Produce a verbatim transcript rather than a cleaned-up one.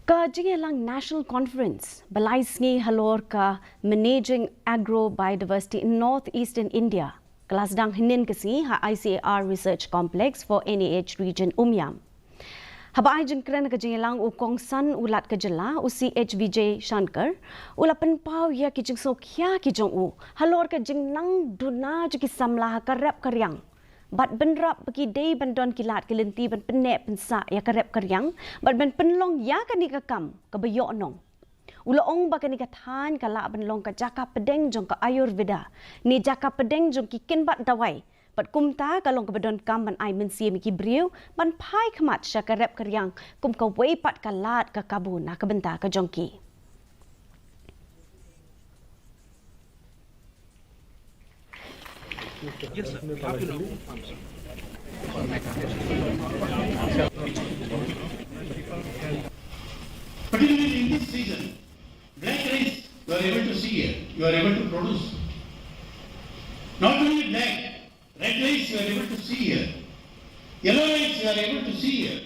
Ka jingïalang National Conference ba lai sngi halor ka Managing Agro Biodiversity in North Eastern India ka la sdang hynnin ka sngi ha I C A R Research Complex for N I H Region Umiam. Haba ai jingkren ha ka jingïalang u kongsan u Lat ka jylla u C H Vijay Shankar u la pynpaw ïa ki jingsngewkhia ki jong u halor ka jingnang duna jong ki samla ha ka rep ka riang. Bad bynrap ba ki dei ban don ki lad ki lynti ban pynneh pynsah ïa ka rep ka riang bad ban pynlong ïa kane ka kam kaba ïoh nong. U la ong ba kane ka thaiñ ka lah ban long ka jaka pdeng jong ka Ayurveda ne jaka pdeng jong ki kynbat dawai. Bad kumta ka long kaba donkam ban ai mynsiem ïa ki briew ban phai khmat sha ka rep ka riang kum kawei pat ka lad ka kabu na ka bynta ka jong ki. Particularly in this season, black rice you are able to see here, you are able to produce. Not only black, red rice you are able to see here, yellow rice you are able to see here.